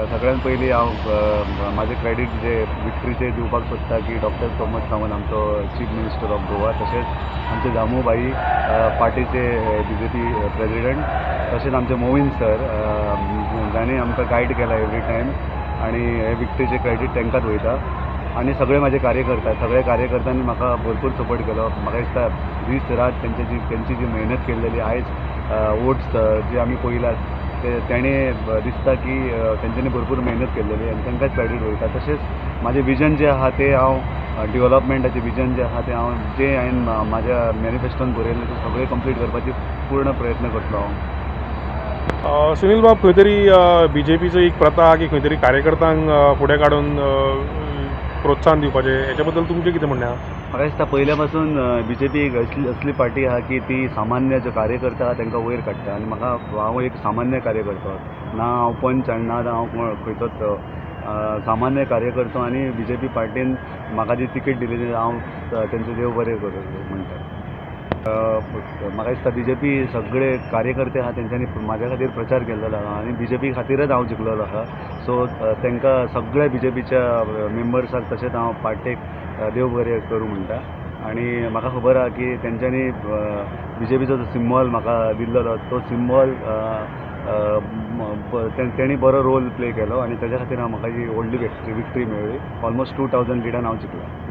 सगळ्यात पयलीं हांव म्हाजें क्रेडीट जे विक्ट्रीचेर दिवपाक सोदता की डॉक्टर प्रमोद सावंत, आमचो चीफ मिनिस्टर ऑफ गोवा, तशेंच आमचे दामू भाई, पार्टीचे बीजेपी प्रेजिडेंट, तशेंच आमचे मोविन सर, जांणी आमकां गायड केला एवरी टायम आनी हे विक्ट्रीचें क्रेडीट तांकांच वयता. आनी सगळे म्हाजे कार्यकर्ता, सगळे कार्यकर्त्यांनी म्हाका भरपूर सपोर्ट केलो. म्हाका दिसता दीस रात तेंचे जी तेंची जी मेहनत केल्लेली, आयज वोट्स जे आमी पळयल्यात ते तेणे दिसता की तेंच्यांनी भरपूर मेहनत केल्लेली आनी तांकांच क्रेडीट वयता. तशेंच म्हाजें विजन जें आहा तें हांव डिवलपमेंटाचें विजन जें आहा तें हांव जें हांवें म्हाज्या मॅनिफेस्टोन बरयल्लें तें सगळें कंप्लीट करपाची पूर्ण प्रयत्न करतलो हांव. सुनील बाब, खंय तरी बीजेपीचो एक प्रथा आहा की खंय तरी कार्यकर्त्यांक फुडें काडून प्रोत्साहन दिवपाचें, हेच्या बद्दल तुमचें कितें म्हणणें आहा? म्हाका दिसता पयल्या पासून बीजेपी एक असली असली पार्टी आहा की ती सामान्य जो कार्यकर्ता आहा तांकां वयर काडटा. आनी म्हाका हांव एक सामान्य कार्यकर्तो ना, हांव पंच आनी ना हांव कोण खंयचोच सामान्य कार्यकर्तो आनी बीजेपी पार्टीन म्हाका जी तिकेट दिली, हांव तेंचें देव बरें करूं म्हणटा. म्हाका दिसता बीजेपी सगळे कार्यकर्ते आहा तेंच्यांनी म्हाज्या खातीर प्रचार केल्लो आहा आनी बीजेपी खातीरच हांव जिखलेलो आहा. सो तांकां सगळ्या बीजेपीच्या मेंबर्साक तशेंच हांव पार्टेक देव बरें करूं म्हणटा. आनी म्हाका खबर आहा की तेंच्यांनी बीजेपीचो जो सिंबॉल म्हाका दिल्लो तो सिंबॉल तेणी बरो रोल प्ले केलो आनी तेज्या खातीर हांव म्हाका ही व्हडली विक्ट्री मेळ्ळी. ऑलमोस्ट 2000 लिडान हांव जिखलो.